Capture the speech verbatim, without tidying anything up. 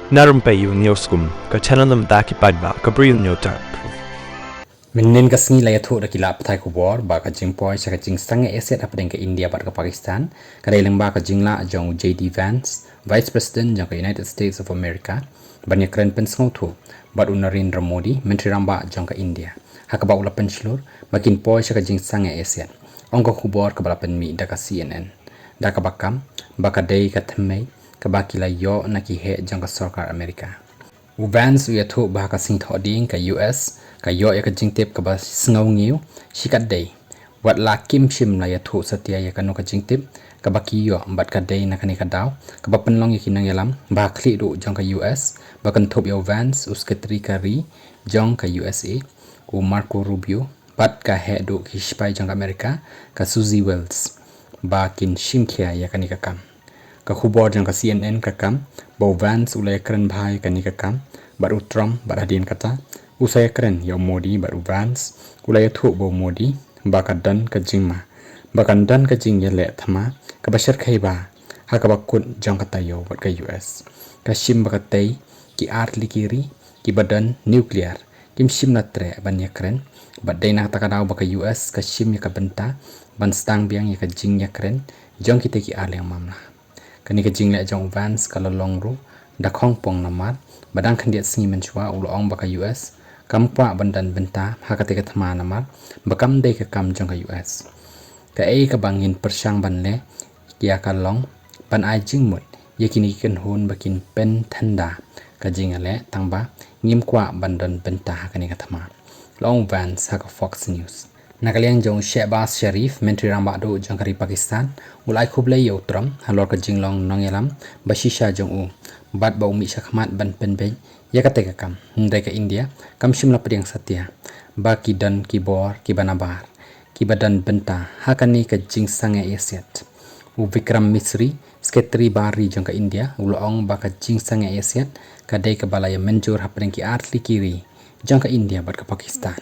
Na rympei ïa u News Kum, ka channel na bynta ki paidbah ka Bri u News Tap. Mynnin ka sngi la ïathuh da ki lad pathai khubor ba ka jingpoi sha ka jingsangeh ïasyet hapdeng ka India bad ka Pakistan ka dei lyngba ka jinglah jong u J D Vance, Vice President jong ka United States of America, ban ïakren pynsngewthuh bad u Narendra Modi, Myntri Rangbah jong ka India, ha kaba u la pynshlur ba kin poi sha ka jingsangeh ïasyet, ong ka khubor kaba la pynmih da ka C N N. Da kaba kam ba ka dei ka thymmei kaba ki la ïoh na ki heh jong ka sorkar Amerika. U Vance u ïathuh ba ha ka sngi Thohdieng ka U S ka ïoh ïa ka jingtip kaba sngew ngiew shikatdei. Wat la kim shym la ïathuh satia ïa kano ka jingtip kaba ki ïoh, bad ka dei na kane ka daw kaba pynlong ïa ki nongïalam ba ha khlieh duh jong ka U S ba kynthup ïa u Vance, u Secretary ka ri jong ka U S A, u Marco Rubio, bad ka heh duh ki shipai jong ka Amerika, ka Suzy Wiles, ba kin shim khia ïa kane ka kam. Ka khubor jong ka C N N ka kam ba u Vance u la ïakren bha ïa kane ka kam bad u Trump, bad hadien kata u sa ïakren ïa u Modi bad u Vance u la ïathuh ba u Modi ba ka don ka jingma, ba kan don ka jingïaleh thma kaba shyrkhei bha ha kaba kut jong ka taïew bad ka U S. Ka shim ba katei ki artylli ki ri kiba don nuclear kim shym la treh ban ïakren, bad dei na kata ka daw ba ka U S ka shim ïa ka bynta ban sdang biang ïa ka jingïakren jong kitei ki arliang mamla. Kane ka jingleh jong u Vance ka la long ruh da khongpong namar ba dang khyndiat sngi mynshuwa u la ong ba ka U S kam kwah ban don bynta ha katei ka thma namar ba kam dei ka kam jong ka U S. Kaei kaba ngin pyrshang ban leh ïa ka long ban ai jingmut ïa kine ki kynhun ba kin pynthynda ka jingïaleh, tangba ngim kwah ban don bynta ha kane ka thma, la ong u Vance ha ka Fox News. Na ka liang jong u Shehbaz Sharif, Myntri Rangbah duh jong ka ri Pakistan, u la ai khublei ïa u Trump halor ka jinglong nongïalam ba shisha jong u bad ba u mih shakhmat ban pynbeit ïa katei ka kam, hynrei ka India kam shym la pdiang satia ba ki don ki bor kiba nabar kiba don bynta ha kane ka jingsangeh ïasyet. U Vikram Misri, Secretary bar ri jong ka India, u la ong ba ka jingsangeh ïasyet ka dei kaba la ïamynjur hapdeng ki artylli ki ri jong ka India bad ka Pakistan.